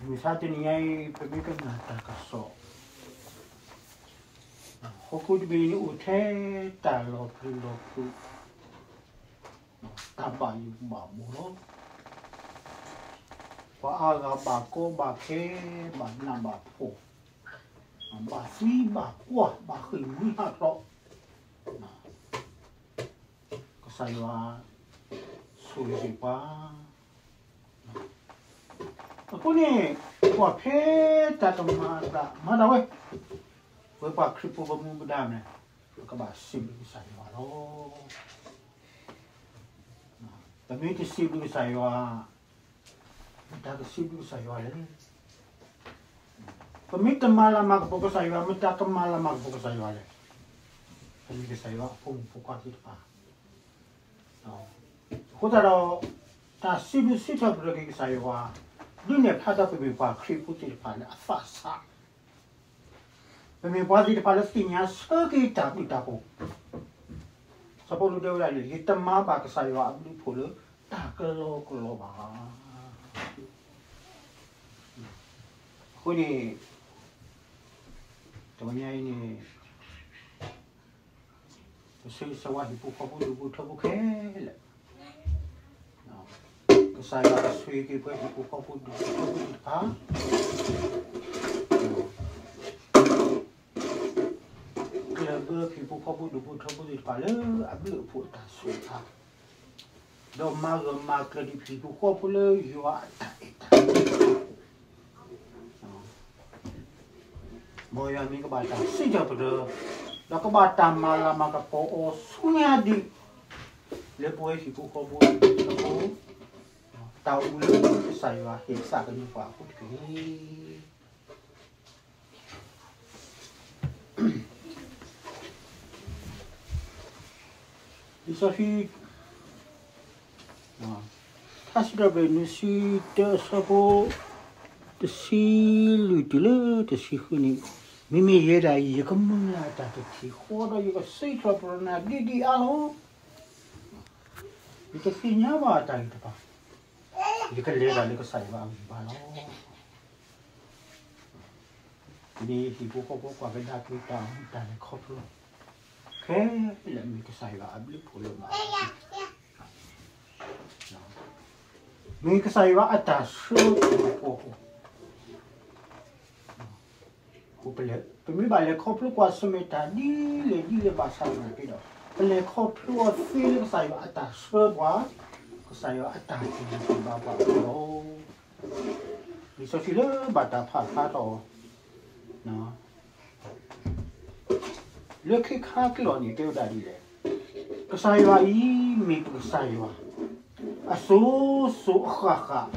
မုၢ်ဆါတနံၤညါအံၤ ပမ့ၢ်ကနၣ်တၢ်ကစီၣ်, ဟီၣ်ခိၣ်တဘ့ၣ်န့ၣ်အိၣ်ထဲတၢ်လီၤပျံၤလီၤဖုး, တၢ်ဘၣ်ယိၣ်ဘၣ်ဘီလီၤ. ပှၤအါဂၤဘၣ်ကီဘၣ်ခဲ, ဘၣ်နးဘၣ်ဖှီၣ်, ဘၣ်သံဘၣ်ကွၢ်, ဘၣ်ဃ့ၢ်မှံဟးဖျိး, ကစၢ်ယွၤဆိၣ်ဂ့ၤပှၤ. အဃိန့ၣ် ကွၢ်ဖဲတၢ်ကမၤအသးမၤဒၣ်ဝဲ, ဝဲပှၤခရံာ်ဖိပမူပဒါမ့ၢ်, ပကဘၣ်စံးဘျုးကစၢ်ယွၤလီၤ. ပမ့ၢ်တစံးဘျုးကစၢ်ယွၤ, မတၤကစံးဘျုးကစၢ်ယွၤလဲၣ်. ပမ့ၢ်တမၤလၤမၤကပီၤကစၢ်ယွၤ, မတၤကမၤလၤမၤကပီၤကစၢ်ယွၤလဲၣ်. ပမ့ၢ်ကစၢ်ယွၤအဖိမုၣ်ဖိခွါသ့ၣ်တဖၣ် အဃိသတးဒီး တၢ်စံးဘျုးစံးထီၣ်ပတြၢၤက့ၤကစၢ်ယွၤ ဒုးနဲၣ်ဖျါထီၣ်ပမ့ၢ်ပှၤခရံာ်ဖိသ့ၣ်တဖၣ်လၢအသးစၢ်, ပမ့ၢ်ပှၤသ့ၣ်တဖၣ်လၢသ့ၣ်ညါဆၢက့ၤတၢ်ဘျုးတၢ်ဖှိၣ်. စီၤပီလူးတဲဝဲဒၣ်လၢ ယတမၤဘၣ်ကစၢ်ယွၤအဘျုးအဖှိၣ်လၢတၢ်ကလီကလီဘၣ်. အဃိန့ၣ် တနံၤအံၤန့ၣ် ပဆိၣ်ဂ့ၤဆိၣ်ဝါဟံၣ်ဖိဃီဖိဒူၣ်ဖိထၢဖိခဲလၢာ်, ကစၢ်ယွၤကဆိၣ်ဂ့ၤက့ၤပှၤဟံၣ်ဖိဃီဖိဒူၣ်ဖိထၢဖိသ့ၣ်တဖၣ်, ကဘၢဟံၣ်ဖိဃီဖိဒူၣ်ဖိထၢဖိသ့ၣ်တဖၣ်လၢအဘျုးအဖှိၣ်အတၢ်ဆိၣ်အၢ, ဒီးမၤဂၢၢ်မၤကျၢၤဒံးဟံၣ်ဖိဃီဖိလၢယွၤအတၢ်အဲၣ်တၢ်ကွံ မ်ယွၤမ့ၢ်ကဘၣ်တၢ်စံးထီၣ်ပတြၢၤ, ဒီးကဘၣ်တၢ်မၤလၤမၤကပီၤအီၤဆူညါဒံး, လၢပဝဲဟံၣ်ဖိဃီဖိအဃိ, တၢ်အိၣ်မူလၢကစၢ်ယွၤဟ့ၣ်သးကညီၤပှၤအဃိတက့ၢ်. လံာ်စီဆှံ ထါစံးထီၣ်ပတြၢၤ နွံဆံတၢ အဆၢဖိ တဆံလွံၢ်တုၤလၢတဆံဃုန့ၣ်, မ့မ့ၢ်ယဲဒၣ်အံၤ ယကမုၢ်လၢ်အတၢ်တထံၣ်ဃီဒီး ယကစံးထီၣ်ပတြၢၤနၤဒ်ဒ်အါလီၤ. ယတသ့ၣ်ညါဘၣ်အတၢ်ဂ့ၤတဖၣ်, ယကလဲၤတၢ်လၢကစၢ်ယွၤအဂံၢ်ဘါလီၤ. ဒ်ဟံၣ်ဖိဃီဖိကွၢ်ကဒါက့ၤတၢ်အိၣ်မူတၢ်လဲၤခီဖျိ ခဲလၢာ်မ့ၢ်ကစၢ်ယွၤအဘျုးအဖှိၣ်လၢဘၣ် မ့ၢ်ကစၢ်ယွၤအတၢ်ဆှၢပှၤအဃိ, ပမ့ၢ်ဘၣ်လဲၤခီဖျိကွၢ် ဆၢၣ်မဲာ်တၢ်ဒ်လဲၣ်ဒ်လဲၣ်ဘၣ်ဆၣ်သနာ်က့ဒီး, ပလဲၤခီဖျိအီၤသ့လၢကစၢ်ယွၤအတၢ်ဆှၢပှၤ, ကစၢ်ယွၤအတၢ်ဟ့ၣ်ဂံၢ်ဟ့ၣ်ဘါပှၤအဃိလီၤ. လံာ်စီဆှံလၢဘၣ်တၢ်ဖးဖျါထီၣ် လၢခံခါကလီၤန့ၣ် တဲဝဲဒၣ်ဒ်လဲၣ်, ကစၢ်ယွၤအံၤမ့ၢ်ပကစၢ်ယွၤ အစိၤစိၤအဃၣ်ဃၣ်,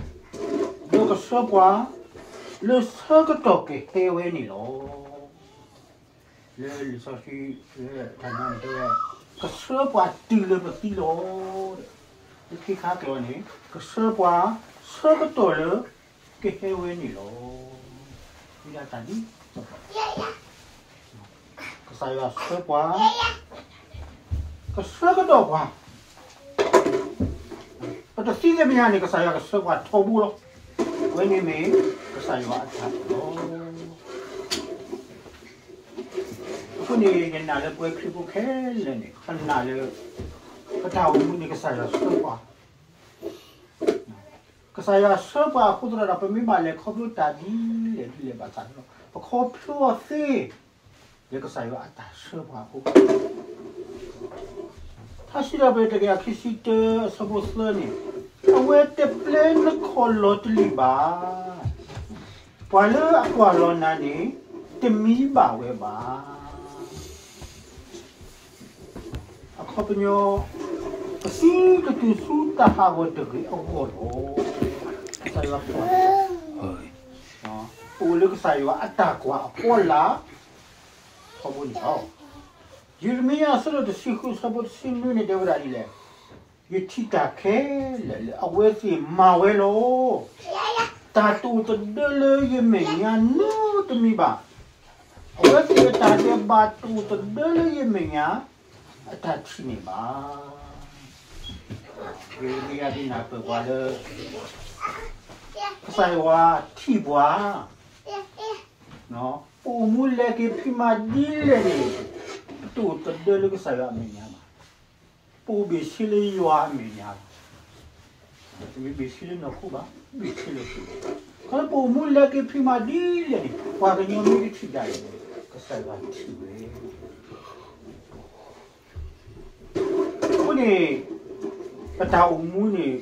ဒီးကဆှၢပှၤ လၢဆၢကတီၢ်ကဟဲဝဲန့ၣ်လီၤ. လၢလံာ်စီဆှံ လၢတၢ်နါန့ၣ်တဲဝဲ, ကဆှၢပှၤတုၤလၢပသံလီၤ. လၢခံခါကလီၤန့ၣ် ကဆှၢပှၤ ဆၢကတီၢ်လၢ ကဟဲဝဲန့ၣ်လီၤ. ဝံဒၣ်တၢ်ဒ် ကစၢ်ယွၤဆှၢပှၤ, ကဆှၢကဒီးပှၤ, ပတသံသ့ၣ်မညါန့ၣ် ကစၢ်ယွၤကဆှၢပှၤထီဘိလီၤ. အဝဲန့ၣ်မ့ၢ်ကစၢ်ယွၤအတၢ်လီၤ. အဃိန့ၣ် ယနာ်လၢပဝဲခရံာ်ဖိခဲလၢာ်န့ၣ် ပနာ်လၢ ပတၢ်အိၣ်မူန့ၣ် ကစၢ်ယွၤဆှၢပှၤ ကစၢ်ယွၤဆှၢပှၤအဃိသတးဒီး ပမ့ၢ်ဘၣ်လဲၤခီဖျိတၢ်ဒ်လဲၣ်ဒ်လဲၣ်ဘၣ်ဆၣ်ဒီး ပခီဖျိအီၤသ့ လၢကစၢ်ယွၤအတၢ်ဆှၢပှၤအဃိ, ထါစံးထီၣ်ပတြၢၤတကယၤခံဆံတၢ အဆၢဖိသၢန့ၣ်, အဝဲတပျဲနခီၣ်လီၤတလံာ်ဘၣ်. ပှၤလၢအကွၢ်လီၤနၤန့ၣ် တမံဘၣ်ဝဲဘၣ်. အခီပညီ, ပသံကတုၤဆူတၢ်ဟးဂီၤတဂ့ၤအဂီၢ်လီၤ. ကစၢ်ယွၤကွၢ်, ပအိၣ်လၢကစၢ်ယွၤအတၢ်ကွၢ်အဖီလာ် ထီဘိန့ၣ်လီၤ. ယံးရမံယၤအဆၢဒိၣ်တဆံဃု အဆၢဖိတဆံနွံန့ၣ် တဲဝဲဒၣ်ဒ်လဲၣ်, ယထံၣ်တၢ်ခဲလၢာ်လၢအဝဲသ့ၣ်မၤဝဲလီၤ. တၢ်တအိၣ်သဒၢလၢယမဲာ်ညါနီတမံၤဘၣ်. အဝဲသ့ၣ်အတၢ်ဒဲးဘးတအိၣ်သဒၢလၢယမဲာ်ညါ အတၢ်ထံၣ်န့ၣ်ဘၣ်. ယံးရမံယၤဒုးနၢ်ပၢၢ်ပှၤလၢ ကစၢ်ယွၤထံၣ်ပှၤ, ပအိၣ်မူလဲၤက့ၤဖံးမၤဒ်လဲၣ်န့ၣ်, ပတအိၣ်သဒၢလၢကစၢ်ယွၤအမဲာ်ညါဘၣ်. ပအိၣ်ဘ့ၣ်ဆ့လၢယွၤအမဲာ်ညါလီၤ. တမ့ၢ်ဘ့ၣ်ဆ့လၢနီၢ်ခိဘၣ်, ဘ့ၣ်ဆ့လၢပှၤ, ခီဖျိပအိၣ်မူလဲၤက့ၤဖံးမၤဒ်လဲၣ်န့ၣ် ပှၤကညီမ့ၢ်တထံၣ်ဒၣ်လဲာ်န့ၣ် ကစၢ်ယွၤထံၣ်ဝဲ. အဃိန့ၣ် ပတၢ်အိၣ်မူန့ၣ်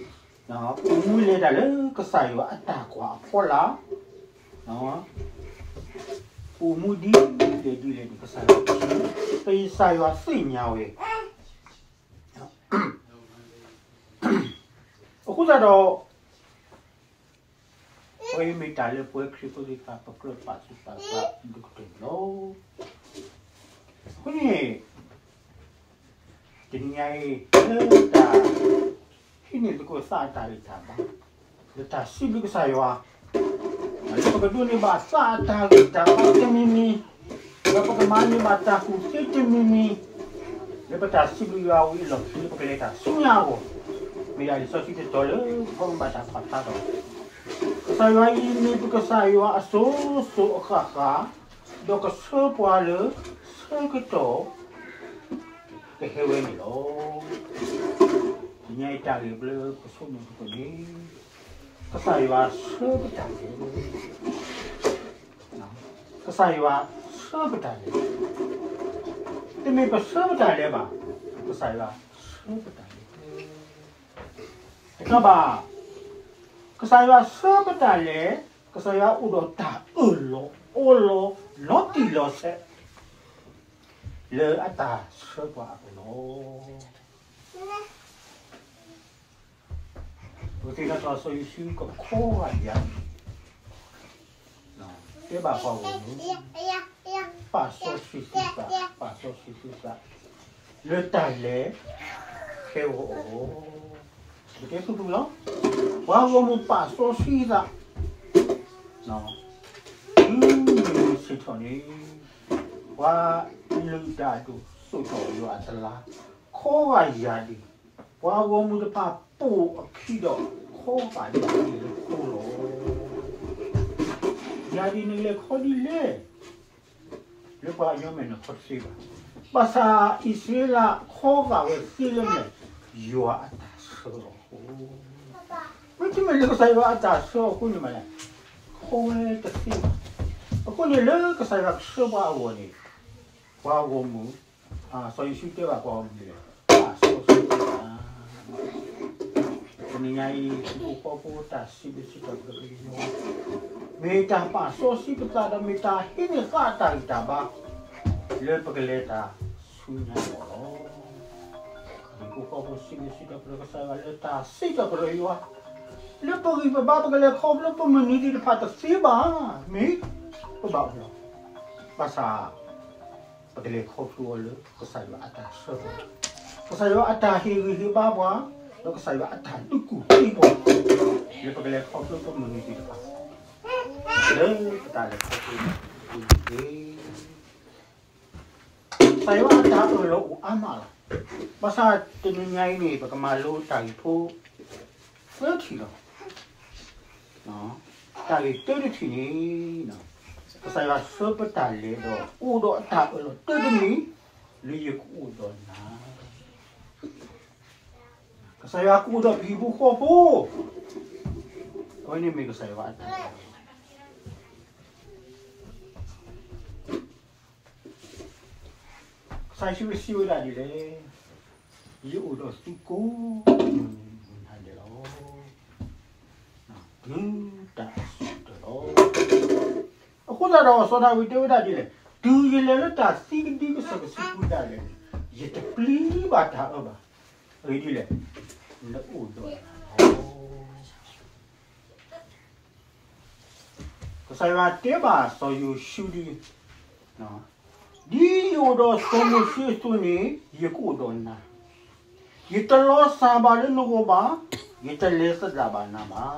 ပအိၣ်မူလဲၤတၢ်လၢကစၢ်ယွၤအတၢ်ကွၢ်အဖီလာ်, ပအိၣ်မူဒ်လဲၣ်ဒ်လဲၣ်န့ၣ် ကစၢ်ယွၤ, ကစၢ်ယွၤသ့ၣ်ညါဝဲ. အဃိသတးဒီး အဝဲအံၤမ့ၢ်တၢ်လၢပဝဲခရံာ်ဖိသ့ၣ်တဖၣ် ပကြၢးပာ်သူၣ်ပာ်သးဒိၣ်ကတၢၢ်န့ၣ်လီၤ. အဃိန့ၣ် တနံၤညါအံၤ လၢတၢ်ဟံးန့ၢ်သကိးသးအတၢ်ဂံၢ်တၢ်ဘါ, လၢတၢ်စံးဘျုးကစၢ်ယွၤ, လၢပကဒိးန့ၢ်ဘၣ်သးအတၢ်ဂံၢ်တၢ်ဘါတမံၤမံၤ, ဒီးပကမၤန့ၢ်ဘၣ်တၢ်ကူၣ်သ့တမံၤမံၤ, လၢပတၢ်စံးဘျုးယွၤဝံၤအလီၢ်ခံ လၢပကလဲၤတၢ်ဆူညါအဂီၢ်, မ့ၢ်ဒၣ်လံာ်စီဆှံတတီၤလၢပမ့ၢ်ဘၣ်တၢ်ဖးဖျါထီၣ်, ကစၢ်ယွၤအံၤမ့ၢ်ပကစၢ်ယွၤအစိၤစိၤအဃၣ်ဃၣ်, ဒီးကဆှၢပှၤလၢဆၢကတီၢ် ကဟဲဝဲန့ၣ်လီၤ. တနံၤညါအံၤတၢ်ဂ့ၢ်လၢပဆိကမိၣ်သကိးန့ၣ်, ကစၢ်ယွၤဆှၢပတၢ်လဲၤ, ကစၢ်ယွၤဆှၢပတၢ်လဲၤ, တမ့ၢ်ပဆှၢပတၢ်လဲၤဘၣ်, ကစၢ်ယွၤဆှၢပတၢ်လဲၤ, တကးဘၣ် ကစၢ်ယွၤဆှၢပတၢ်လဲၤ, ကစၢ်ယွၤအိၣ်ဒီးတၢ်အၢၣ်လီၤအီလီၤ လီၤတံၢ်လီၤဆဲး လၢအတၢ်ဆှၢပှၤအပူၤလီၤ. ပကသ့ၣ်နီၣ်ထီၣ် စီၤယိၤၡူးကခီဂာ်ဒံးဧါ, တဲဘၣ်ပှၤဂီၢ်မုၢ်, ပာ်စီဆှံသုသး, ပာ်စီဆှံသုသး လၢတၢ်လဲၤဟဲဂီၤအဂီၢ်, ပကတဲဖုၣ်ဖုၣ်လီၤ. ပှၤဂီၢ်မုၢ်ပာ်စီဆှံသး, တုၤမုၢ်ဆ့ၣ်ထီၣ်န့ၣ်, ပှၤလုၢ်တၢ်အဒိၣ် စိာ်ထီၣ်ယွၤအတလါ, ခီဂာ်ယၤဒံး, ပှၤဂီၢ်မုၢ်တဖၣ်ပိာ်အခံဒီး ခီဂာ်ယၤဒံးလၢခိလီၤ. ယၤဒံးနကလဲၤခီဒ်လဲၣ်, လၢပှၤကညီမဲာ်နုာ်ခီတသ့ဘၣ်. ဘၣ်ဆၣ်အံၣ်စရ့လးခီဂာ်ဝဲသ့လၢမနုၤလဲၣ်, ယွၤအတၢ်ဆှၢအဃိ, မ့တမ့ၢ်လၢကစၢ်ယွၤအတၢ်ဆှၢအဃိန့ၣ်မးလဲၣ်, ခီဝဲတသ့ဘၣ်. အဃိန့ၣ်လၢကစၢ်ယွၤဆှၢပှၤအဂီၢ်န့ၣ်, ပှၤဂီၢ်မုၢ်, စီၤယိၤၡူးတဲဘၣ်ပှၤဂီၢ်မုၢ်န့ၣ်, ပာ်စီဆှံသုသး. တနံၤညါအံၤ ဟံၣ်ဖိဃီဖိတၢ်စံးဘျုးစံးထီၣ်ပတြၢၤက့ၤယွၤ, မ့ၢ်တၢ်ပာ်စီဆှံပသးဒီး မ့ၢ်တၢ်ဟံးန့ၢ်သးအတၢ်ဂံၢ်တၢ်ဘါ လၢပကလဲၤတၢ်ဆူညါအဂီၢ်လီၤ. ဟံၣ်ဖိဃီဖိစံးဘျုးစံးထီၣ်ပတြၢၤကစၢ်ယွၤလၢတၢ်စံးထီၣ်ပတြၢၤယွၤ, လၢပဂံၢ်ပဘါပကလဲၤခီဖျိပမုၢ်နံၤသ့ၣ်တဖၣ်တသ့ဘၣ်, မ့ၢ်ပဘၣ်အိၣ်လီၤ. ဘၣ်ဆၣ် ပကလဲၤခီဖျိအီၤလၢကစၢ်ယွၤအတၢ်ဆှၢပှၤ, ကစၢ်ယွၤအတၢ်ဟ့ၣ်ဂံၢ်ဟ့ၣ်ဘါပှၤ, ဒီးကစၢ်ယွၤအတၢ်ဒုးကူၣ်သံပှၤ, လၢပကလဲၤခီဖျိပမုၢ်နံၤသ့ၣ်တဖၣ်, လၢပတၢ်လဲၤခီဖျိန့ၣ်, ကစၢ်ယွၤအတၢ်အၢၣ်လီၤအိၣ်အါမးလီၤ. ဘၣ်ဆၣ်တနံၤညါအံၤန့ၣ် ပကမၤလိတၢ်ဂ့ၢ်ဖိ သၢထံၣ်လီၤ. တၢ်ဂ့ၢ်တၢတထံၣ်န့ၣ်, ကစၢ်ယွၤဆှၢပတၢ်လဲၤဒီး အိၣ်ဒီးအတၢ်အၢၣ်လီၤတၢတမံၤ, လၢယကအိၣ်ဒီးနၤ, ကစၢ်ယွၤကအိၣ်ဒီးပဟံၣ်ဖိဃီဖိ, အဝဲန့ၣ်မ့ၢ်ကစၢ်ယွၤအတၢ် ကစၢ်ယ့ၣ်ၡူးစံးဝဲဒၣ်ဒ်လဲၣ်, ယအိၣ်ဒီးသုကိးမုၢ်နံၤဒဲးလီၤ, တုၤတၢ်အစိၤကတၢၢ်လီၤ. အဃိသတးဒီး စီၤဒၤဝံးတဲဝဲဒၣ်ဒ်လဲၣ်, တုၤယလဲၤလၢတၢ်သံကဒံကစီၣ်ကဆူးပူၤဒၣ်လဲာ်န့ၣ်, ယတပျံၤဘၣ်တၢ်အၢဘၣ်. အဂ့ၢ်ဒ်လဲၣ်, နအိၣ်ဒီးယၤလီၤ. ကစၢ်ယွၤတဲဘၣ်စီၤယိၤၡူဒ်, ဒ်ယအိၣ်ဒီးစီၤမိၤၡ့အသိးန့ၣ် ယကအိၣ်ဒီးနၤ, ယတလီၤစၢ်ဘၣ်လၢနဂီၢ်ဘၣ်, ယတလဲၤသဒၣ်ဘၣ်နၤဘၣ်.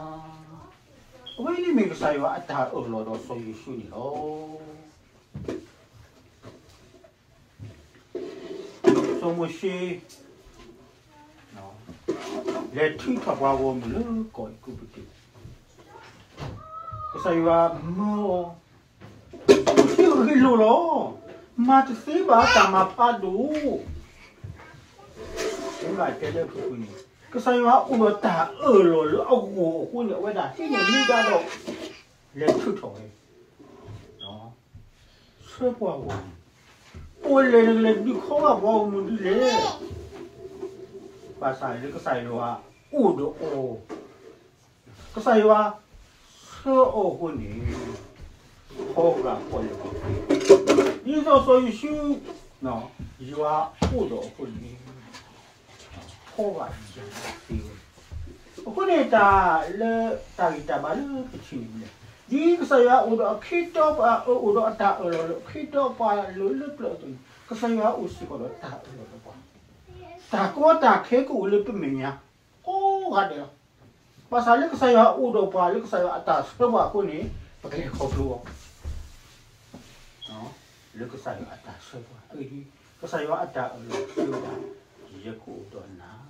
အဝဲန့ၣ်မ့ၢ်ကစၢ်ယွၤအတၢ်အၢၣ်လီၤဒီးစီၤယိၤၡူန့ၣ်လီၤ. စီၤမိၤၡ့ လဲၤထုးထီၣ်ပှၤဂီၢ်မုၢ်လၢကီၢ်အဲၤကူပတူး, ကစၢ်ယွၤမၢအီၤ, အိၣ်ဆူၣ်ဂ့ၤလိာ်လီၤ, မၤတသ့ဘၣ်တၢ်မၤဖးဒိၣ်. မ့ၢ်ဘၣ်တဲလၢဖုဖုန့ၣ်, ကစၢ်ယွၤအိၣ်ဒီးတၢ်အၢၣ်လီၤလၢအဂီၢ်အဃိန့ၣ် အဝဲဒၣ်ဟံးန့ၢ်မူဒါဒီး လဲၤထုးထီၣ်ဝဲ ဆှၢပှၤဂီၢ်န့ၣ်, အိၣ်လဲၣ်နကလဲၤဒုးခီဘၣ်ပှၤဂီၢ်မုၢ်ဒ်လဲၣ်. ဘၣ်ဆၣ်လၢကစၢ်ယွၤအိၣ်ဒီးအီၤ, ကစၢ်ယွၤဆှၢအီၤအဃိန့ၣ်, ခီဂာ်ဖီလဲၣ်, ဒ်သိးစီၤယိၤၡူ, ယွၤအိၣ်ဒီးအဃိန့ၣ် ခီဂာ်ယၤသ့ဝဲ. အဃိန့ၣ်တၢ်လၢတၢ်ဂံၢ်တၢ်ဘါလၢပထံၣ်န့ၣ်မ့ၢ်လဲၣ်, ဒ်ကစၢ်ယွၤအိၣ်ဒီးအခ့တီပှၤ, အိၣ်ဒီးအတၢ်အၢၣ်လီၤလၢအခ့တီပှၤလၢလၢပျၢၤအသိးန့ၣ်, ကစၢ်ယွၤအိၣ်စ့ၢ်ကီးဒီးတၢ်အၢၣ်လီၤလၢပှၤ, တၢ်ကီတၢ်ခဲကအိၣ်လၢပမဲာ်ညါ ကိးဂၤဒဲးလီၤ. ဘၣ်ဆၣ်လၢကစၢ်ယွၤအိၣ်ဒီးပှၤ, လၢကစၢ်ယွၤအတၢ်ဆှၢပှၤအဃိန့ၣ်, ပကလဲၤခီဖျိအီၤ လၢကစၢ်ယွၤအတၢ်ဆှၢပှၤ, အဂ့ၢ်ဒ်အံၤ, ကစၢ်ယွၤအတၢ်အၢၣ်လီၤဆှၢဝဲဒၣ်, ယကအိၣ်ဒီးနၤ.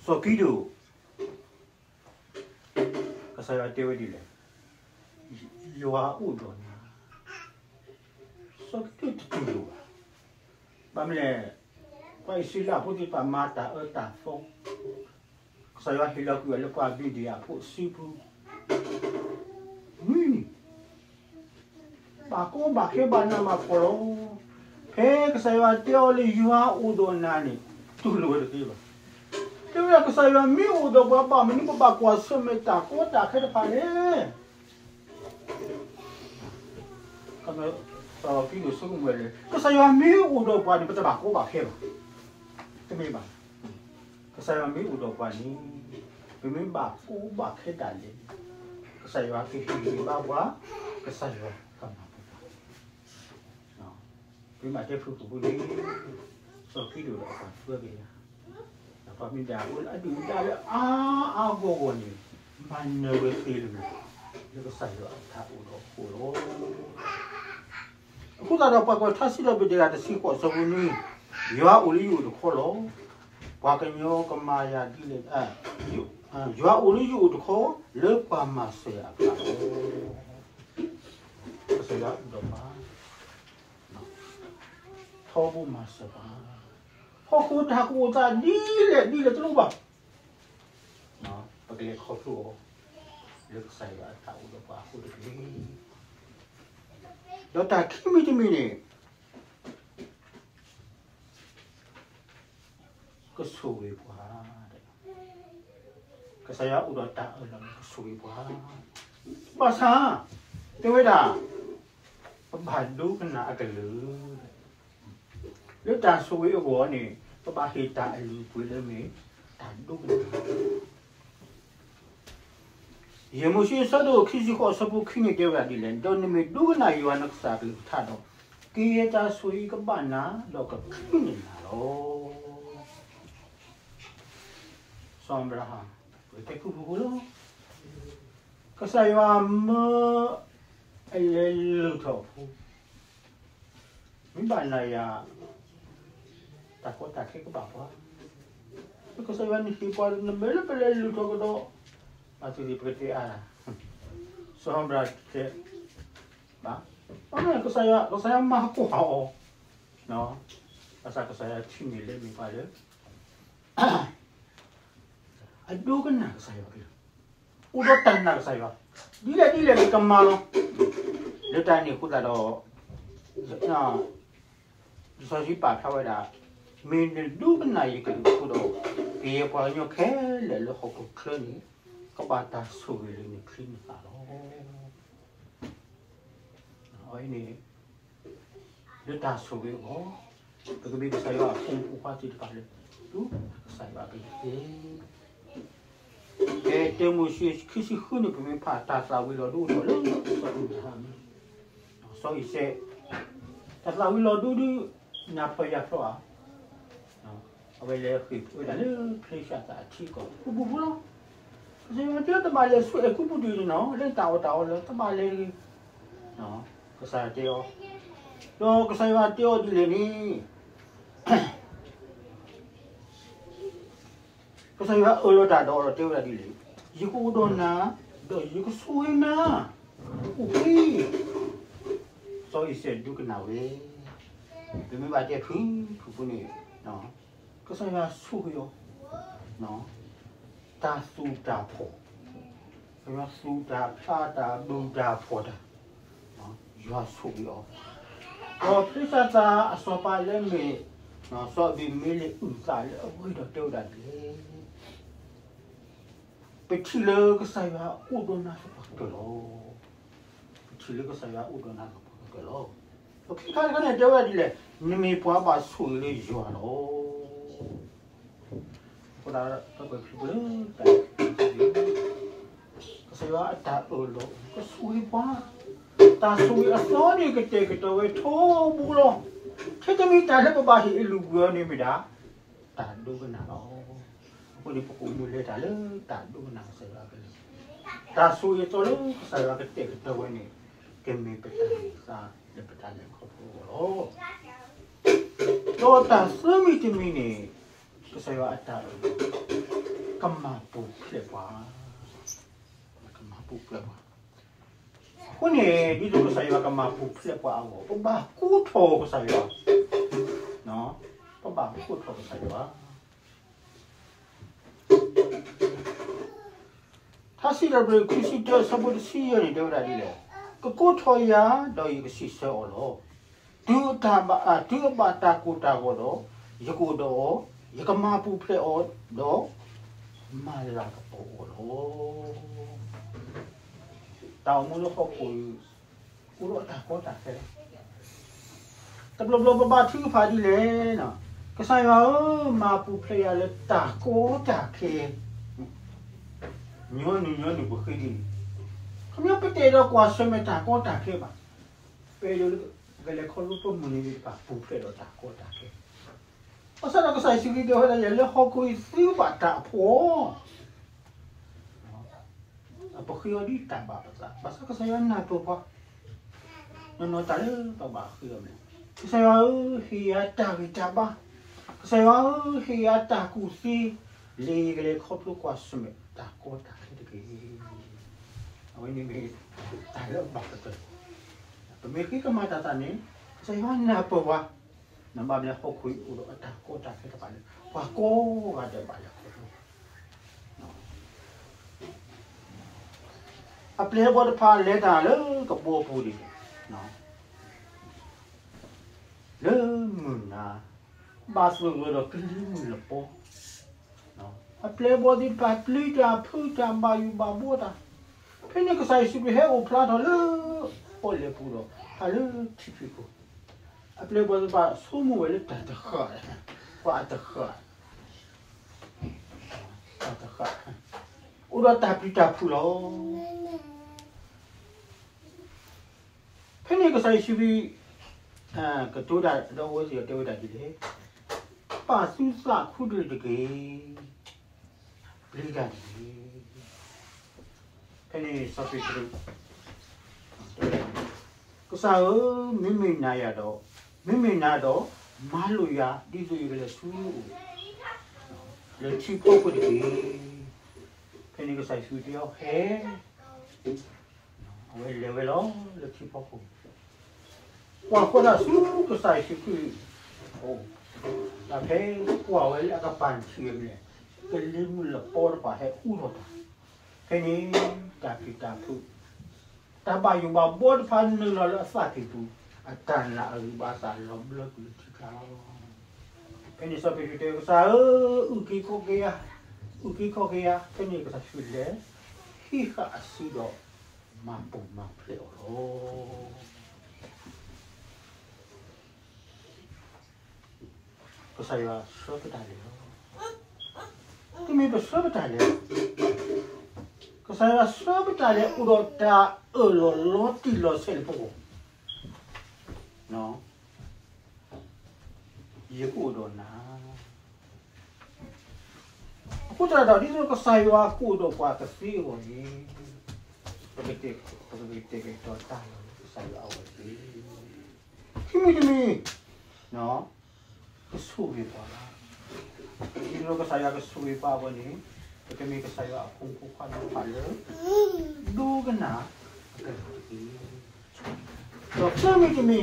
စီၤကံဒိၣ်, ကစၢ်ယွၤတဲဝဲဒ်လဲၣ်, ယွၤအိၣ်ဒီးနၤ. စီၤကံဒိၣ်တတူၢ်လိာ်ဘၣ်. ဘၣ်မနုၤလဲၣ်, ပှၤအံၣ်စရ့လးဖိသ့ၣ်တဖၣ်မၤတၢ်အၢတၢ်သီ, ကစၢ်ယွၤဟ့ၣ်လီၤကွံာ်အီၤလၢပှၤမံၤဒယၣ်ဖိအစုပူၤ, မုၢ်နံၤ ဘၣ်ကီဘၣ်ခဲဘၣ်နးဘၣ်ဖှီၣ်လီၤ. ဖဲကစၢ်ယွၤတဲအီၤလၢယွၤအိၣ်ဒီးနၤန့ၣ်, တူၢ်လိာ်ဝဲတသ့ဘၣ်. တဲဝဲဒၣ်ကစၢ်ယွၤမ့ၢ်အိၣ်ဒီးပှၤဘၣ်မနုၤ ပဘၣ်ကွၢ်ဆၢၣ်မဲာ်တၢ်ကီတၢ်ခဲတဖၣ်လဲၣ်. စီၤကံဒိၣ်ဆိကမိၣ်ဝဲလၢ ကစၢ်ယွၤမ့ၢ်အိၣ်ဒီးပှၤန့ၣ် ပတဘၣ်ကီဘၣ်ခဲဘၣ်. တမ့ၢ်ဘၣ်. ကစၢ်ယွၤမ့ၢ်အိၣ်ဒီးပှၤန့ၣ်, ပမ့ၢ်ဘၣ်ကီဘၣ်ခဲဒၣ်လဲာ်န့ၣ်, ကစၢ်ယွၤကဟ့ၣ်ဂံၢ်ဘါပှၤ, ကစၢ်ယွၤကမၤပှဲၤပှၤ. ပမ့ၢ်တဲဖုၣ်ဖုၣ်ဖိန့ၣ်, စီၤကံဒိၣ်ဒီးအပှၤသၢကယၤ, ဒီးပှၤမံၤဒယၣ်ဖိလၢအဒုၣ်အဒါလၢအါအါဂီၢ်ဂီၢ်န့ၣ်, မၤနၢၤဝဲသ့လၢၤ, လၢကစၢ်ယွၤအတၢ်အိၣ်ဒီးအဃိလီၤ. အဃိသတးဒီးပှၤကွဲးထါစံးထီၣ်ပတြၢၤတဆံဃိးအဆၢဖိနွံ, ယွၤအိၣ်လၢယအိၣ်တခီလီၤ. ပှၤကညီကမၤယၤဒ်လဲၣ်, ယွၤအိၣ်လၢယအိၣ်တခီ, လၢပှၤမၤစၢၤယၤအကျါလီၤ. ကစၢ်ယွၤအိၣ်ဒီးပှၤ, ထီဘိမၤစၢၤပှၤ, ဟီၣ်ခိၣ်တၢ်ကအိၣ်သးဒ်လဲၣ်ဒ်လဲၣ်တလိၣ်ဘၣ်, ပကလဲၤခီဖျိအီၤ, လၢကစၢ်ယွၤအတၢ်အိၣ်ဒီးပှၤအဃိတက့ၢ်. ဒီးတၢ်ခံမံၤတမံၤန့ၣ် ကဆိၣ်ဂ့ၤပှၤ, ကစၢ်ယွၤအိၣ်ဒီးတၢ်အၢၣ်လီၤန့ၣ် ကဆိၣ်ဂ့ၤပှၤ, ဘၣ်ဆၣ်, တဲဝဲဒၣ်, ပဘၣ်ဒိကနၣ်အကလုၢ်, လၢတၢ်ဆိၣ်ဂ့ၤအဂီၢ်န့ၣ် ပဘၣ်ဟ့ၣ်တၢ်အလုၢ်အပှ့ၤလၢမ့ၢ်တၢ်ဒိကနၣ် ယဲၢ်မိၤၡ့အဆၢဒိၣ်ခံဆံဃိးအဆၢဖိခံန့ၣ်တဲဝဲဒၣ်ဒ်လဲၣ်, ဒီးနမ့ၢ်ဒိကနၣ်ယွၤနကစၢ်အကလုၢ်ကထါဒီး, ကယဲၢ်တၢ်ဆိၣ်ဂ့ၤကဘၣ်နၤ, ဒီးကချုးန့ၢ်နၤလီၤ. စီၤအၤဘြၤဟၣ်, ပကတဲဖုၣ်ဖုၣ်ဖိလီၤ. ကစၢ်ယွၤမၢအလဲၤလုၢ်ထီၣ်အဖိ မ့ၢ်ဘၣ်နၤယၤ, တၢ်ကီတၢ်ခဲကဘၣ်ပှၤ, ကစၢ်ယွၤန့ၣ်ဟ့ၣ်ပှၤနမဲာ်လၢပလဲၤလုၢ်ထီၣ်ကဒီး, ဘၣ်သ့ၣ်သ့ၣ်ပကတဲအါ, စီၤအၤဘြၤဟၣ်တဲ, ဘၣ်, ကစၢ်ယွၤ, ကစၢ်ယွၤမၤကွၢ်အီၤ, ဘၣ်ဆၣ်ကစၢ်ယွၤထံၣ်န့ၢ်လၢမ့ၢ်ပှၤလၢ အဒိကနၣ်ကစၢ်ယွၤကလုၢ်, အိၣ်ဒီးတၢ်နာ်ကစၢ်ယွၤ, ဒ်လဲၣ်ဒ်လဲၣ်ကကမၤလီၤ. လၢတၢ်န့ၣ်အဃိသတးဒီး, လံာ်စီဆှံပာ်ဖျါဝဲဒၣ်, မ့ၢ်နဒိကနၣ်ယကလုၢ်အဃိဒီး, ကယဲၢ်ပှၤကညီခဲလၢာ်လၢဟီၣ်ခိၣ်ချၢန့ၣ်, ကဘၣ်တၢ်ဆိၣ်ဂ့ၤလၢနချံနသၣ်လီၤ. အဝဲန့ၣ် လၢတၢ်ဆိၣ်ဂ့ၤအဂီၢ်, ပကမ့ၢ်ကစၢ်ယွၤအဖိမုၣ်ဖိခွါသ့ၣ်တဖၣ်လၢ ဒိကနၣ်ကစၢ်ယွၤကလုၢ်သ့, ဖဲတၢမိၤၡ့ခံဆံဃုန့ၣ် ပမ့ၢ်ဖးတၢ်သးဝံၤလီၤဒိအိၣ်ထီၣ်လၢ စီၤအံၤစဲး, တၢ်သးဝံၤလီၤဒိဒုး နၢ်ဖျီၣ်ယၢ်ဖျီၣ်ဧါ အဝဲလဲၤဃ့ၢ်ဝဲဒၣ်လၢဖလ့ၡၢၣ်သးအထံအကီၢ် ပူၤပူၤဖိလီၤ. ကစၢ်ယွၤတဲတဘၣ်လဲၤဆူအဲၤကူပတူၤန့ၣ်နီၤ လၢတၢ်အီၣ်တၢ်အီလၢတဘၣ်လဲၤဂ့ၤ, ကစၢ်ယွၤတဲအီၤ, ဒီးကစၢ်ယွၤတဲအီၤဒ်လဲၣ်န့ၣ် ကစၢ်ယွၤအၢၣ်လီၤတၢ်ဒီးအီၤဒီးတဲဝဲဒၣ်ဒ်လဲၣ်, ယကအိၣ်ဒီးနၤ, ဒီးယကဆိၣ်ဂ့ၤနၤ, အိၣ်ဖှံ, စီၤအံၤစဲးဒိကနၣ်ဝဲ, ပမ့ၢ်ဘၣ်တဲဖုၣ်ဖုၣ်ဖိန့ၣ်, ကစၢ်ယွၤဆိၣ်ဂ့ၤအီၤ, တၢ်သူၣ်တၢ်ဖှီၣ်, ကစၢ်ယွၤသူၣ်တၢ်ဖျးတၢ်ဘုၣ်တၢ်ဖှီၣ်တၢ်, ယွၤဆိၣ်ဂ့ၤအီၤ, ဒီးဖံလံးစတံအစီၤပၤလၢအမ့ၢ်, စီၤအဘံၤမ့လ့းအုၣ်သးလၢအဂ့ၢ်ဒီးတဲဝဲဒၣ်ဒ်လဲၣ်, ပထံၣ်လၢကစၢ်ယွၤအိၣ်ဒီးနၤသပှၢ်ကတၢၢ်လီၤ. ပထံၣ်လၢကစၢ်ယွၤအိၣ်ဒီးနၤသပှၢ်ကတၢၢ်လီၤ. ဒီးခံခါတခါန့ၣ်တဲဝဲဒၣ်ဒ်လဲၣ်, နမ့ၢ်ပှၤဘၣ်ဆိၣ်ဂ့ၤလၢယွၤလီၤ. အဃိသတးဒီး ပကွၢ်ဖုၣ်ဖုၣ်လၢတၢ်, ကစၢ်ယွၤအတၢ်အၢၣ်လီၤ ကဆိၣ်ဂ့ၤပှၤ, တၢ်ဆိၣ်ဂ့ၤအသီန့ၣ်ကတဲာ်ကတီၤဝဲထီဘိလီၤ. ခဲတမံၤတၢ်လၢပဘၣ်ဟ့ၣ်အလုၢ်အပှ့ၤအီၤန့ၣ်မ့ၢ်ဒၣ် တၢ်ဒိကနၣ်လီၤ. အဃိန့ၣ် ပကအိၣ်မူလဲၤတၢ်လၢတၢ်ဒိကနၣ်ကစၢ်ယွၤအကလုၢ်, တၢ်ဆိၣ်ဂ့ၤအသီလၢကစၢ်ယွၤကတဲာ်ကတီၤဝဲန့ၣ်, ကမ့ၢ်ပတၢ်န့ၢ်သါလၢပတၢ်လဲၤခီဖျိအဂီၢ်လီၤ. ဒီးတၢ်သၢမံၤတမံၤန့ၣ်, ကစၢ်ယွၤအတၢ်အၢၣ်လီၤ ကမၤပူၤဖျဲးပှၤ, ကမၤပူၤဖျဲးပှၤ. အဃိန့ၣ် ဒ်သိးကစၢ်ယွၤကမၤပူၤဖျဲးပှၤအဂီၢ် ပဘၣ်ကိးထီၣ်ကစၢ်ယွၤ, ပဘၣ်ကိးထီၣ်ကစၢ်ယွၤ. ထါစံးထီၣ်ပတြၢၤ ခံဆံတၢ အဆၢဖိတဆံယဲၢ်န့ၣ် တဲဝဲဒၣ်ဒ်လဲၣ်, ကကိးထီၣ်ယၤ ဒီးယကစံးဆၢအီၤလီၤ. တုၤအဘၣ်, တုၤအဘၣ်တၢ်ကိၢ်တၢ်ဂီၤဒီး, ယကအိၣ်ဒီးအီၤ, ယကမၤပူၤဖျဲးအီၤ, ဒီးမၤလၤကပီၤအီၤလီၤ. တၢ်အိၣ်မူလၢဟီၣ်ခိၣ်အံၤ အိၣ်ဒီးတၢ်ကီတၢ်ခဲ, တဘျီဘျီပဘါထုကဖၣ်ဒ်လဲၣ်, ကစၢ်ယွၤဧၢ, မၤပူၤဖျဲးယၤလၢတၢ်ကီတၢ်ခဲ, ညီနုၢ်ညီနုၢ်ပဃ့ဒ်န့ၣ်, ခီဖျိပတအဲၣ်ဒိးကွၢ်ဆၢၣ်မဲာ်တၢ်ကီတၢ်ခဲဘၣ်, ပအဲၣ်ဒိးကလဲၤခီဖျိပမုၢ်နံၤသ့ၣ်တဖၣ်ပူၤဖျဲးဒီးတၢ်ကီတၢ်ခဲ, ဘၣ်ဆၣ်ဒီးကစၢ်ယ့ၣ်ၡူးခရံာ်တဲဝဲဒၣ်လၢဟီၣ်ခိၣ်အံၤသုဘၣ်တၢ်အဖှီၣ် အပဃ့အီၤဒ်တၢ်ဘၣ်ပသး, ဘၣ်ဆၣ်ကစၢ်ယွၤနၢ်ပၢၢ်ပှၤ, နီၢ်နီၢ်တၢ်လၢပဘၣ်ဃ့အီၤမ့ၢ်, ကစၢ်ယွၤဧၢ, ဟ့ၣ်ယၤတၢ်ဂံၢ်တၢ်ဘါ, ကစၢ်ယွၤဧၢ, ဟ့ၣ်ယၤတၢ်ကူၣ်သ့, လၢယကလဲၤခီဖျိကွၢ်ဆၢၣ်မဲာ်တၢ်ကီတၢ်ခဲတက့ၢ်. အဝဲန့ၣ်မ့ၢ်တၢ်လၢအဘၣ်ကတၢၢ်, ပမ့ၢ်ဃ့ကမၤတၢ်သးန့ၣ်, ကစၢ်ယွၤနၢ်ပၢၢ်ပှၤ, နဘၣ်မနုၤလဲၣ် ဟီၣ်ခိၣ်အံၤအိၣ်ဒီးအတၢ်ကီတၢ်ခဲတဖၣ်လၢ ပှၤကိးဂၤဒဲးဘၣ်လဲၤခီဖျိ အပျဲၢ်အဘီၣ်တဖၣ်လဲၤတၢ်လၢကဘီပူၤန့ၣ်, လၢမုၢ်နၤ, ဘၣ်သဂၢၢ်ဒီးကလံၤမုၢ်လပီ, အပျဲၢ်အဘီၣ်သ့ၣ်တဖၣ်ပျံၤတၢ်ဖုးတၢ်ဘၣ်ယိၣ်ဘၣ်ဘှီတၢ်, ဖဲန့ၣ်ကစၢ်ယ့ၣ်ၡူးခရံာ်ဟဲအိၣ်ဖျါထီၣ်လၢပီၣ်လဲၣ်ပူၤဒီး ဟးလၢထံဖံးခိၣ်, အပျဲၢ်အဘီၣ်သ့ၣ်တဖၣ်ဆိကမိၣ်ဝဲလၢတၢ်တဃၣ်, ပှၤအတဃၣ် တၢ်တဃၣ်, အိၣ်ဒီးတၢ်ပျံၤတၢ်ဖုးလီၤ. ဖဲန့ၣ်ကစၢ်ယ့ၣ်ၡူးခရံာ် ကတိၤတၢ်ဒီးအဝဲသ့ၣ်ဒီးတဲဝဲဒၣ်ဒ်လဲၣ်, ပာ်သုသးခူတလ့ၢ်တက့ၢ်, ပျံၤတၢ်တက့ၢ်. ဖဲန့ၣ်စီၤပ့းတရူး ကစၢ်ဧၢ, မ့မ့ၢ်နၤယၤဒီး, မ့မ့ၢ်နၤဒီး, မၤလိာ်ယၤ ဒ်သိးယကလဲၤဆူနအိၣ် လၢထံဖီခိၣ်တက့ၢ်. ဖဲန့ၣ်ကစၢ်ယ့ၣ်ၡူးတဲအီၤ ဟဲ, အဝဲလဲၤဝဲလီၤလၢထံဖီခိၣ်, ကွၢ်ဃီၤတၢ်ဆူကစၢ်ယ့ၣ်ၡူးခရံာ်အအိၣ်, ဒီးဖဲကွၢ်ဝဲလၢအကပၤထံၣ်ဝဲန့ၣ်, ကလံၤမုၢ်လပီတဖၣ်ဟဲအူထီၣ်တၢ်, ဖဲန့ၣ်တၢ်ပျံၤတၢ်ဖုး တၢ်ဘၣ်ယိၣ်ဘၣ်ဘှီတဖၣ်နုာ်လီၤလၢအသးကံၢ်ပူၤ, အတၢ်နာ်အဂံၢ်ဘါအသးလီၤဘျၢကွံာ်လၢထံကျါလီၤ. ဖဲန့ၣ်စီၤပ့းတရူးတဲ ကစၢ်ဧၢ, အုၣ်က့ၤခီၣ်က့ၤယၤ, အုၣ်က့ၤခီၣ်က့ၤယၤ. ဖဲန့ၣ်ကစၢ်ယ့ၣ်ၡူးလဲၤ ဟံးဃာ်အစုဒီး မၤပူၤမၤဖျဲးအီၤလီၤ. ကစၢ်ယွၤဆှၢပတၢ်လဲၤလီၤ. တမ့ၢ်ပဆှၢပတၢ်လဲၤ, ကစၢ်ယွၤဆှၢပတၢ်လဲၤအိၣ်ဒီးတၢ်အၢၣ်လီၤလီၤတံၢ်လီၤဆဲးလၢပဂီၢ်, ယကအိၣ်ဒီးနၤ. အဃိသတးဒီး ဒ်သိးကစၢ်ယွၤကအိၣ်ဒီးပှၤကသ့အဂီၢ်န့ၣ်, ပကတဲာ်ကတီၤတၢ်လၢကစၢ်ယွၤအဂီၢ်တက့ၢ်. ခံမံၤတမံၤ, ကဆိၣ်ဂ့ၤပှၤ, ဒ်သိးကစၢ်ယွၤကဆိၣ်ဂ့ၤပှၤအဂီၢ်န့ၣ်, ပကမ့ၢ်ကစၢ်ယွၤအဖိမုၣ်ဖိခွါသ့ၣ်တဖၣ်လၢ ဒိကနၣ်အကလုၢ်တက့ၢ်. ဒီးသၢမံၤတမံၤ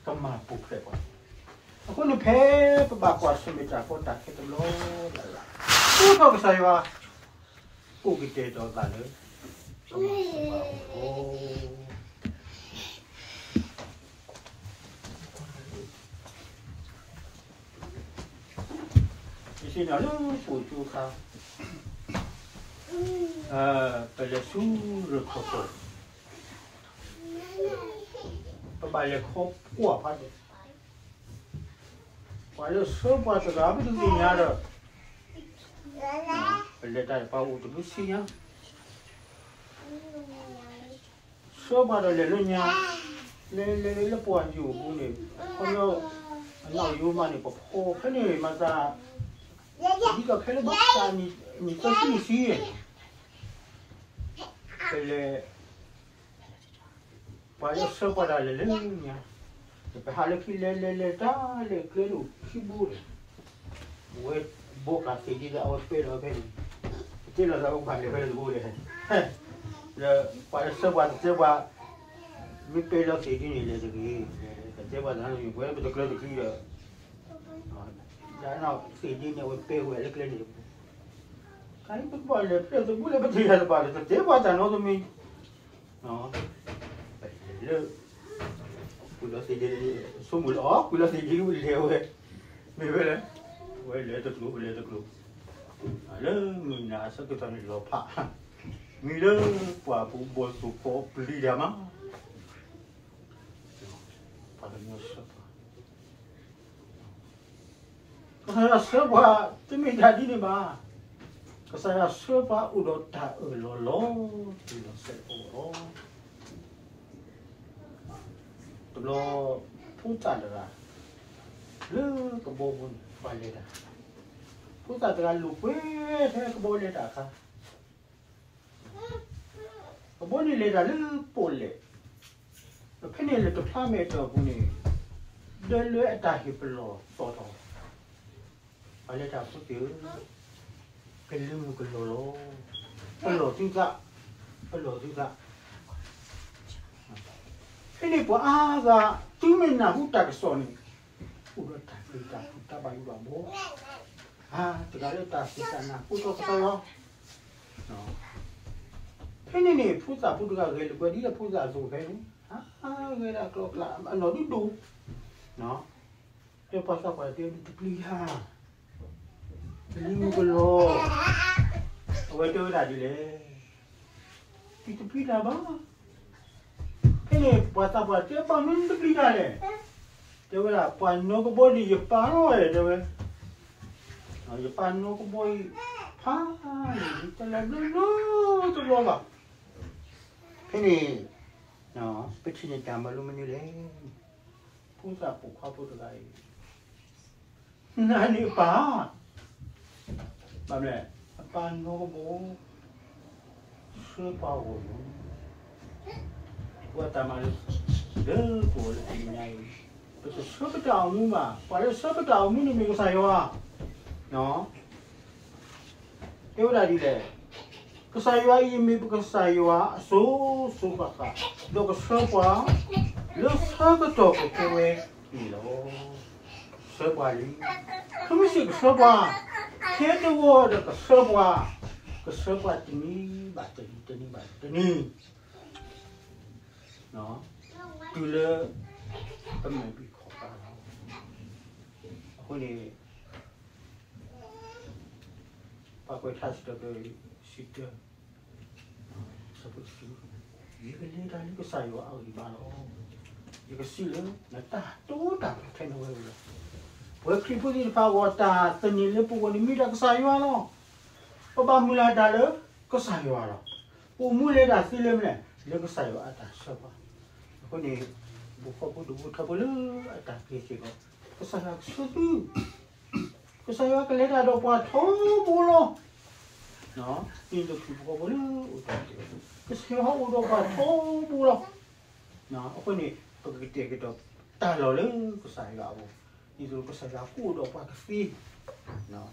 ကမၤပူၤဖျဲးပှၤ. အဃိန့ၣ် ဖဲပဘၣ်ကွၢ်ဆၢၣ်မဲာ်တၢ်ကီတၢ်ခဲတဘျီလၢ်လၢ်, ဒ်သိးကစၢ်ယွၤ အိၣ်ကတဲာ်ဒီးအသးလၢ ပမၤစၢၤပှၤအဂီၢ်လီၤ. ယသ့ၣ်နီၣ်လၢပအိၣ်ကၠိအခါ, ပလဲၤဆူရခၢၣ်ပူၤ, ပဘၣ်လဲၤခီကွၢ်ဖးဒိၣ်, ပှၤလၢဆှၢပှၤတဂၤ ပတသ့ၣ်ညါဒီး ပလဲၤတၢ်ပှၤအိၣ်တဘျုးဆံညါ, ဆှၢပှၤဒီးလဲၤလၢညါ, လဲၤလဲၤလၢပှၢ်ယိာ်ပူၤန့ၣ်, ခီဖျိ အနီၣ်ယိာ်မးန့ၣ် ပဖီၣ်ဖဲန့ၣ်မၤသး, ဒ်သိးခဲလၢာ်ဘၣ်သးနံၣ်သၢဆံနံၣ်ဆံ, ပလဲၤ ပှၤလၢဆှၢပှၤတဂၤလဲၤလၢညါ, ပဟးလၢခံ လဲၤလဲၤလဲၤတၢ်လၢကျဲလၢခံဘိန့ၣ်, အဝဲဘိးဃာ်သ့ၣ်ဒ့ဒီး အဝဲပဲလီၤဖဲန့ၣ်, ပတဲလီၤသးအိၣ်ဖးလဲၤဖဲန့ၣ်တဘိလဲၣ်, ဒီးပှၤလၢဆှၢပှၤတတဲပှၤ, မ့ၢ်ပဲလီၤသ့ၣ်ဒ့န့ၣ်လဲၤတဂ့ၤ, တတဲပှၤသနာ်က့ ပဝဲပတကျၢၤတကျံဒီး သ့ၣ်ဒ့န့ၣ် အဝဲပဲဝဲလၢကျဲန့ၣ်တဘိ, တၢ်အံၤပကဘၣ်လဲၤဖဲတဘိလၢပတယၤတဘၣ်ဒီး တတဲပှၤတၢ်နီတမံၤ လၢ ကွံာ်လီၤသ့ၣ်ဒ့, ဆိကမိၣ်လၢအီၤ ကွံာ်လီၤသ့ၣ်ဒ့ဝဲလဲၤဝဲ, မ့ၢ်ဝဲလဲၣ်, ဝဲလဲၤတကျိၤ ဝဲလဲၤတကျိၤ, လၢမုၢ်နၤအဆၢကတီၢ်န့ၣ်လီၤဖး, မံၤလၢပှၢ်ပူၤဘီၣ်သိၣ်ဖီပျံၤတၢ်မး, ပှၤကညီဆှၢပှၤ ကစၢ်ယွၤဆှၢပှၤ တမ့ၢ်တၢ်ဒ်န့ၣ်ဘၣ်. ကစၢ်ယွၤဆှၢပှၤအိၣ်ဒီးတၢ်အၢၣ်လီၤလီၤတံၢ်လီၤဆဲးအဂီၢ်လီၤ. တဘျီ ဖိသၣ်တဂၤ လၢကဘီပူၤန့ၣ် ပှၤလဲၤတၢ်, ဖိသၣ်တဂၤလိာ်ကွဲထဲကဘီလဲၤတၢ်အခါ ကဘီန့ၣ်လဲၤတၢ်လၢပီၣ်လဲၣ်, ဖဲန့ၣ်လၢတဖျါမဲာ်တီၢ်ပူၤန့ၣ် ဒၢလွဲအတၢ်ဟ့ၣ်ပလီၢ်သီၣ်ထီၣ်, ပှၤလဲၤတၢ်ဖိသ့ၣ်ဧၢ, ကလံၤမုၢ်ကလီၤလီၤ, ပလီၢ်သုသး, ပလီၢ်သုသး. ဖဲန့ၣ်ပှၤအါဂၤ သုမ့ၢ်နၢ်ဟူတၢ်ကစီၣ်န့ၣ် အိၣ်ဒီးတၢ်ပျံၤတၢ်ဖုးတၢ်ဘၣ်ယိၣ်ဘၣ်ဘီ, အါတဂၤလၢတၢ်စူၢ်တၢ်နာ်ကိးထီၣ်ကစၢ်ယွၤ ဖဲန့ၣ်န့ၣ် ဖိသၣ်ဖိတဂၤဂဲၤလိာ်ကွဲဒ်လၢဖိသၣ်အသိးဖဲန့ၣ်, ဟးဂဲၤဒၣ်ကျီကျါ အနီၢ်ဒုဒိၣ်, တဲပှၤသးပှၢ်တဲ တပျံၤတၢ်, ကလံၤမုၢ်ကလီၤ, အဝဲတဲဝဲဒၣ်ဒ်လဲၣ်, တပျံၤတၢ်ဘၣ်. ဖဲန့ၣ် ပှၤသးပှၢ်တဲ ဘၣ်မနုၤတပျံၤတၢ်လဲၣ်, တဲဝဲဒၣ် ပှၤနီၢ်ကဘီဒ်ယပၢ်လီၤ တဲဝဲ, ယပၢ်နီၢ်ကဘီအံၤ ဖးန့ၣ် တလီၤဘျၢလီၤတဘျီဘၣ်. ဖဲန့ၣ် ပထံၣ်န့ၢ်တၢ်မၤလိမနုၤလဲၣ်, ဖိသၣ်ပိာ်ခွါဖိတဂၤအံၤ နာ်န့ၢ်အပၢ်, ဘၣ်မနုၤလဲၣ်, အပၢ်နီၢ်ကဘီ ဆှၢပှၤဂီၢ်မုၢ်, ပှၤတၢ်မၤလိ လၢပဂီၢ်လၢတနံၤညါအံၤ, ပတဆှၢပတၢ်အိၣ်မူဘၣ်, ပှၤလၢဆှၢပတၢ်အိၣ်မူန့ၣ်မ့ၢ်ကစၢ်ယွၤ တဲဝဲဒၣ်ဒ်လဲၣ်, ကစၢ်ယွၤအံၤမ့ၢ်ပကစၢ်ယွၤအစိၤစိၤဃၣ်ဃၣ်, ဒီးကဆှၢပှၤ လၢဆၢကတီၢ်ကကဲဝဲန့ၣ်လီၤ. ဆှၢပှၤလံ, ခမ့ၢ်စ့ၢ်ကဆှၢပှၤ, ခဲတဂီၤဒီးကဆှၢပှၤ, ကဆှၢပှၤတနံၤဘၣ်တနံၤ တနံၤဘၣ်တနံၤ, တုၤလၢ ပမဲာ်ဘံၣ်ခီၣ်ပၤလီၤ. အဃိန့ၣ် ပှၤကွဲးထါစံးထီၣ်ပတြၢၤ တဆံတၢ, ယကလဲၤတၢ်လၢကစၢ်ယွၤအဂံၢ်ဘါလီၤ. ယကစံးလၢ နတၢ်တိတၢ်ဖးခဲလၢာ်ဝဲလီၤ. ပဝဲခရံာ်ဖိသ့ၣ်တဖၣ်အဂီၢ် တၢ်သန့ၤလၢပဂီၢ်န့ၣ်မ့ၢ်ဒၣ်ကစၢ်ယွၤလီၤ. ပဘၣ်မုၢ်လၢ်တၢ်လၢကစၢ်ယွၤလီၤ. ပအိၣ်မူလဲၤတၢ်သ့လၢမနုၤလဲၣ်, လၢကစၢ်ယွၤအတၢ်ဆှၢပှၤ. အဃိန့ၣ် ပဖိမုၣ်ဖိခွါဖိလၢအတၢ်ပျဲစ့ၢ်ကီး, ကစၢ်ယွၤကဆှၢသု, ကစၢ်ယွၤကလဲၤတၢ်ဒီးပှၤထီဘိလီၤ. ဒ်သိးပဖိမုၣ်ဖိခွါဖိလၢအိၣ်တ့ၢ်, ကစၢ်ယွၤအိၣ်ဒီးပှၤထီဘိလီၤ. အဃိန့ၣ် ပကကတဲာ်ကတီၤတၢ်လီၢ်လၢကစၢ်ယွၤအဂီၢ်, ဒ်သိးကစၢ်ယွၤကအိၣ်ဒီးပှၤကသ့,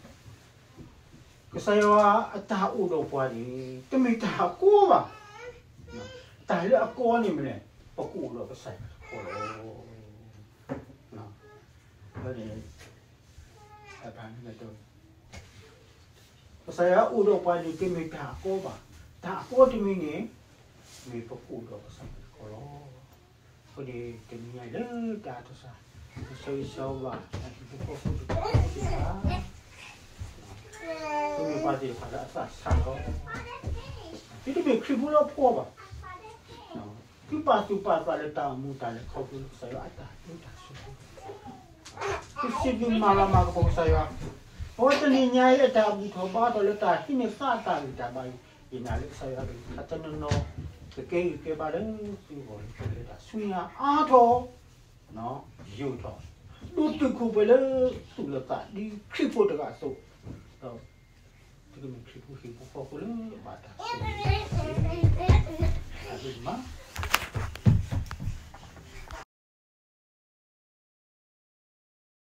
ကစၢ်ယွၤအတၢ်အိၣ်ဒီးပှၤန့ၣ် တမ့ၢ်တၢ်အကီဘၣ်. တၢ်လၢအကီန့ၣ်မ့ၢ်လဲၣ်, ပကအိၣ်ဒီးကစၢ်ယွၤတခီလီၤ. ကစၢ်ယွၤအိၣ်ဒီးပှၤန့ၣ် တမ့ၢ်တၢ်အကီဘၣ်. တၢ်အကီတမံၤန့ၣ် မ့ၢ်ပကအိၣ်ဒီးကစၢ်ယွၤတခီလီၤ. အဃိန့ၣ် တနံၤညါအံၤလၢတၢ်အါထီၣ်စး ကစၢ်ယွၤဘၣ် အဟံၣ်ဖိဃီဖိသ့ၣ်တဖၣ် သုမ့ၢ်ပှၤသ့ၣ်တဖၣ်လၢအသးစၢ်လီၤ. သုတမ့ၢ်ခရံာ်ဖိလၢအဖှီၣ်ဘၣ်. သုပာ်သူၣ်ပာ်သးလၢတၢ်အိၣ်မူတၢ်လဲၤခီဖျိလၢကစၢ်ယွၤအတၢ်အုၣ်တၢ်ဆိး သုစံးဘျုးမၤလၤမၤကပီၤကစၢ်ယွၤ, အဝဲတနံၤညါအံၤအတၢ်ဘူၣ်ထီၣ်ဘါထီၣ်လၢတၢ်ဟံးန့ၢ်သးအတၢ်ဂံၢ်တၢ်ဘါအံၤ, ယနာ်လၢကစၢ်ယွၤကလုၢ်ကထါတနီၤနီၤ ကကဲဂံၢ်ကဲဘါလၢသုဂီၢ်လၢတၢ်ဆူညါအါထီၣ် ယိာ်ထီၣ်, ဒိးတုာ်ခိၣ်ပှဲၤလၢသူၣ်လၢသးဒ်ခရံာ်ဖိတဂၤအသိး, ဒီးသုကမ့ၢ်ခရံာ်ဖိဟံၣ်ဖိဃီဖိလၢဘၣ်တၢ်ဆိၣ်ဂ့ၤ